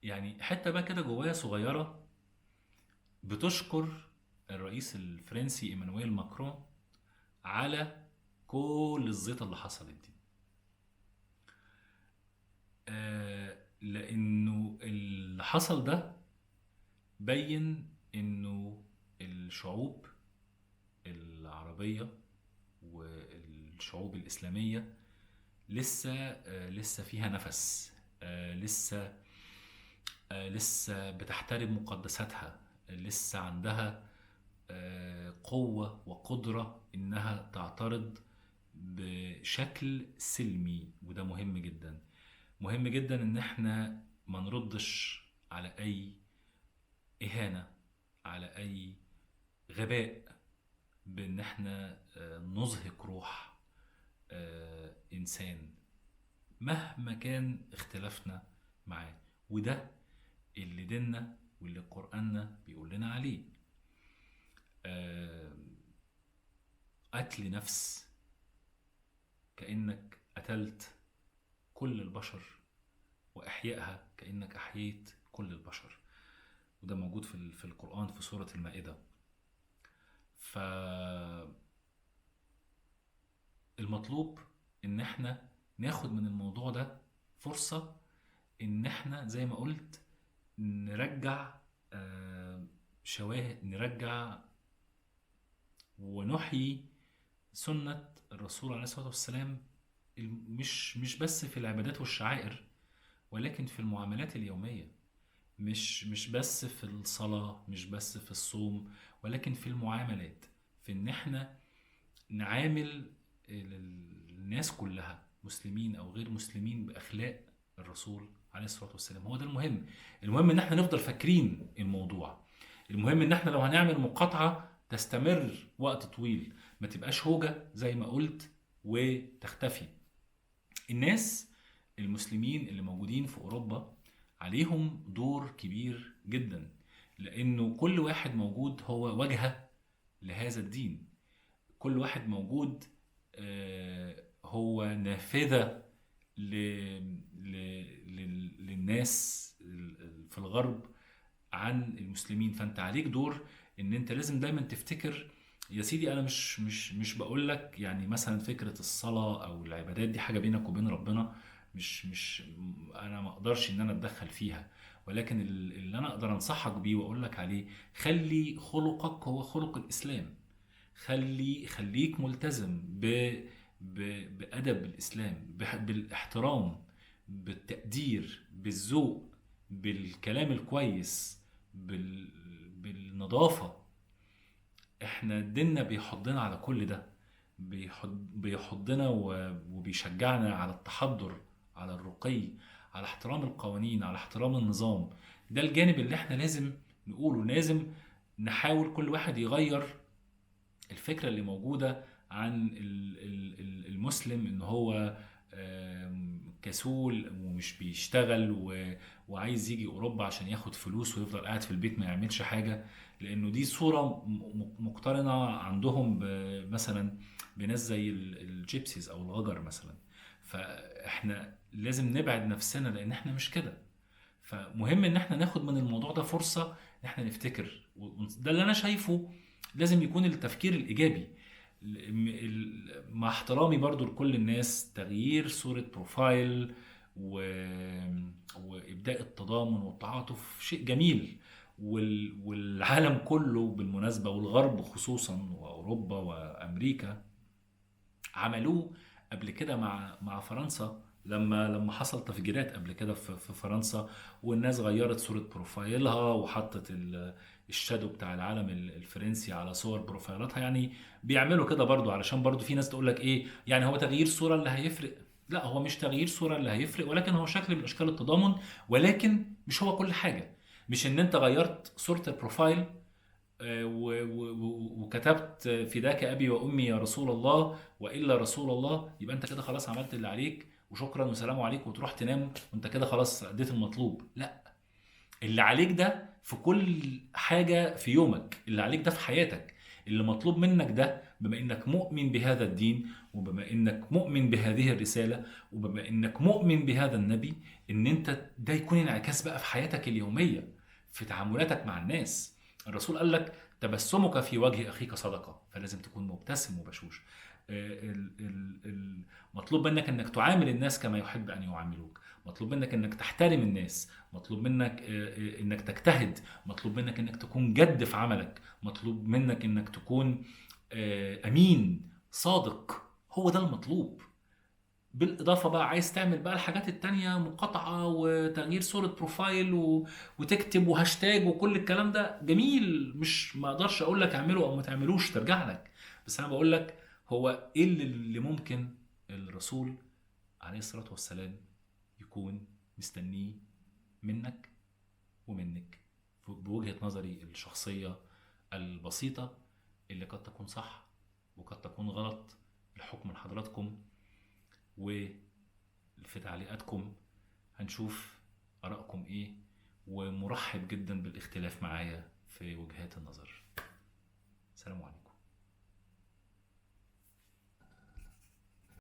يعني حتة بقى كده جوايا صغيرة بتشكر الرئيس الفرنسي ايمانويل ماكرون على كل الزيطة اللي حصلت دي، لانه اللي حصل ده بين انه الشعوب العربية والشعوب الاسلامية لسه فيها نفس، لسه بتحترم مقدساتها، لسه عندها قوة وقدرة إنها تعترض بشكل سلمي. وده مهم جدا، مهم جدا إن إحنا ما نردش على أي إهانة، على أي غباء، بإن إحنا نزهق روح إنسان مهما كان اختلافنا معاه. وده اللي ديننا واللي قرآننا بيقول لنا عليه. قتل نفس كأنك قتلت كل البشر، وإحيائها كأنك أحييت كل البشر. وده موجود في القرآن في سورة المائدة. فالمطلوب إن احنا ناخد من الموضوع ده فرصة إن احنا زي ما قلت نرجع شواهد، نرجع ونحيي سنة الرسول عليه الصلاة والسلام، مش بس في العبادات والشعائر، ولكن في المعاملات اليومية، مش بس في الصلاة، مش بس في الصوم، ولكن في المعاملات، في إن احنا نعامل الناس كلها مسلمين أو غير مسلمين بأخلاق الرسول عليه الصلاة والسلام. هو ده المهم. المهم إن احنا نفضل فاكرين الموضوع. المهم إن احنا لو هنعمل مقاطعة تستمر وقت طويل، ما تبقاش هوجة زي ما قلت وتختفي. الناس المسلمين اللي موجودين في أوروبا عليهم دور كبير جدا، لأنه كل واحد موجود هو واجهة لهذا الدين، كل واحد موجود هو نافذة للناس في الغرب عن المسلمين. فأنت عليك دور إن أنت لازم دايما تفتكر يا سيدي، أنا مش بقول لك يعني مثلا فكرة الصلاة أو العبادات دي حاجة بينك وبين ربنا، مش أنا ما أقدرش إن أنا أتدخل فيها، ولكن اللي أنا أقدر أنصحك بيه وأقول لك عليه، خلي خلقك هو خلق الإسلام، خليك ملتزم بأدب الإسلام، بالاحترام، بالتقدير، بالذوق، بالكلام الكويس، بالنظافة. احنا ديننا بيحضنا على كل ده، بيحضنا وبيشجعنا على التحضر، على الرقي، على احترام القوانين، على احترام النظام. ده الجانب اللي احنا لازم نقوله. لازم نحاول كل واحد يغير الفكرة اللي موجودة عن المسلم ان هو كسول ومش بيشتغل وعايز يجي أوروبا عشان ياخد فلوس ويفضل قاعد في البيت ما يعملش حاجة، لأنه دي صورة مقترنة عندهم مثلا بناس زي الجيبسيز أو الغجر مثلا. فإحنا لازم نبعد نفسنا لأن إحنا مش كده. فمهم إن إحنا ناخد من الموضوع ده فرصة إن إحنا نفتكر، ده اللي أنا شايفه لازم يكون التفكير الإيجابي. مع احترامي برضو لكل الناس، تغيير صورة profile وإبداء التضامن والتعاطف شيء جميل، والعالم كله بالمناسبة والغرب خصوصا وأوروبا وأمريكا عملوه قبل كده مع فرنسا لما حصل تفجيرات قبل كده في فرنسا، والناس غيرت صورة profile ها وحطت ال shadow بتاع العلم الفرنسي على صور بروفايلاتها. يعني بيعملوا كده برضو علشان برضو في ناس تقول لك ايه يعني هو تغيير صورة اللي هيفرق. لا، هو مش تغيير صورة اللي هيفرق، ولكن هو شكل من اشكال التضامن، ولكن مش هو كل حاجة. مش ان انت غيرت صورة ال profile وكتبت فداك ابي وامي يا رسول الله والا رسول الله، يبقى انت كده خلاص عملت اللي عليك وشكرا وسلام عليكم وتروح تنام وانت كده خلاص اديت المطلوب. لا، اللي عليك ده في كل حاجة في يومك، اللي عليك ده في حياتك، اللي مطلوب منك ده بما انك مؤمن بهذا الدين وبما انك مؤمن بهذه الرسالة، وبما انك مؤمن بهذا النبي، ان انت ده يكون انعكاس بقى في حياتك اليومية، في تعاملاتك مع الناس. الرسول قال لك تبسمك في وجه اخيك صدقة، فلازم تكون مبتسم وبشوش. مطلوب منك انك تعامل الناس كما يحب ان يعاملوك، مطلوب منك انك تحترم الناس، مطلوب منك انك تجتهد، مطلوب منك انك تكون جد في عملك، مطلوب منك انك تكون امين صادق. هو ده المطلوب. بالاضافة بقى عايز تعمل بقى الحاجات التانية، مقاطعه وتغيير صوره profile وتكتب وهاشتاج وكل الكلام ده جميل، مش ما اقدرش اقول لك اعمله او ما تعملوش، ترجع لك. بس انا بقول لك هو ايه اللي ممكن الرسول عليه الصلاة والسلام يكون مستنيه منك ومنك، بوجهه نظري الشخصية البسيطة اللي قد تكون صح وقد تكون غلط. الحكم لحضراتكم، وفي تعليقاتكم هنشوف آرائكم ايه، ومرحب جدا بالاختلاف معايا في وجهات النظر. سلام عليكم.